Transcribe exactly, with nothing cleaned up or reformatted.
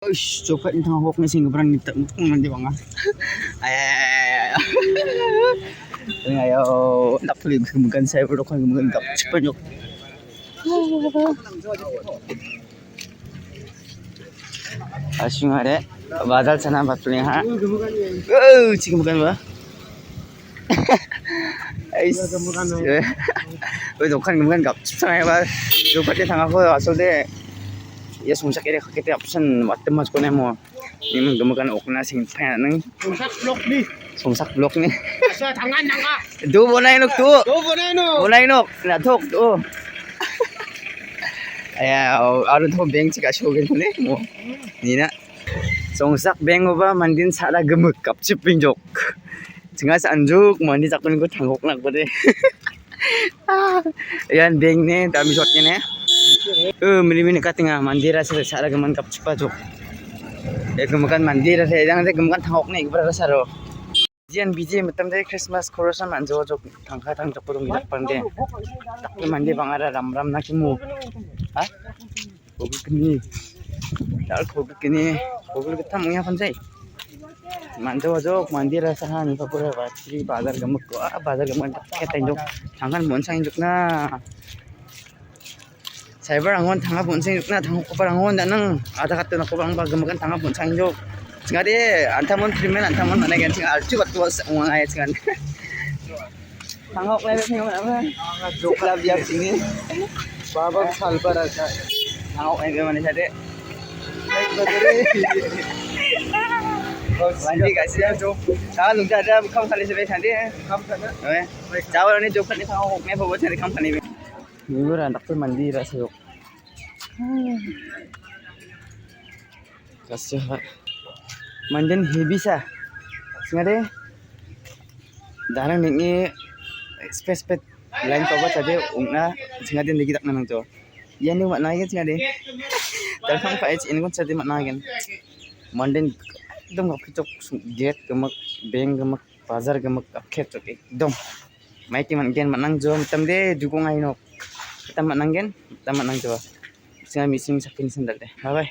Uish, job card-ni tangahok ni senggiparang nita mukong mande bang·a. Ayayayaya. Ini ayo, nak tuli gemikan saya berdoa gemikan gap cepat jok. Asing are, bazar sana batuling ha. Oh, cik gemikan ba. Ais. Oi, dokan gemikan gap cepat sana ba. Job card-ni tangahok asol de. Ya songsak ere kakete option watte mas kone mo. Ini gemikan okna sing pa nang. Songsak blok ni. Songsak blok ni. Asa tangan nang ka. Do bonai nok tu. Do bonai nok. Bonai nok. Na thok tu. Aya, aro to bank chika shogen ne mo. Ni na. Songsak bank oba mandin sara gemuk kapchip pinjok. Chinga sanjuk mandi jakon ko tangok nak bade. Ah, ian bank ni dami shot ni ne. Eh, mini mini katinga mandira sara sara geman kapchipa jok. Eh, gemukan mandira se yang de gemukan tangok ni ibra saro. Jian biji mitam de Christmas chorus an manjo jok tangka tang jok dong jak pande. Tak mandi bang ara ram ram na kimu. Ha? Kogik ni. Dal kogik ni. Kogik gittam ong·a pansai. Manjo jok mandi rasa han papura batri bazar gemuk ko. Ah, bazar gemuk tak ketai jok. Tangkan mon sang jok na. Saibar angon tanga bon sang jok na tangok kopar angon danang. Ada kata na kopar angba gemukan tanga bon sang jok. Singade antamon krimen antamon mana gen sing archu batu was ong ai singan. Tangok lai sing mana apa? Jok la biar sini. Baba salbar aja. Tangok lai mana sade. Mandi kasih ya. Kalau ada kam kali sebaik sade. Kam sana. Oke. Jawab ni jok ni tangok me bawa cari kam kali. Minggu ran tak mandi rasa jok. Kasih. Mandan heavy sa. Singade. Darang ni space pet line cover tadi ungna singade lagi tak nang jo. Ian ni mana lagi singade. Darang pa es ini kon tadi mana lagi. Mandan ekdom gap kecok gate gemak bank gemak bazar gemak gap kecok ekdom. Maiki man gen manang jo mitam de dukung ai nok. Mitam manang gen mitam manang jo. Singa mising sakin sendal de. Bye bye.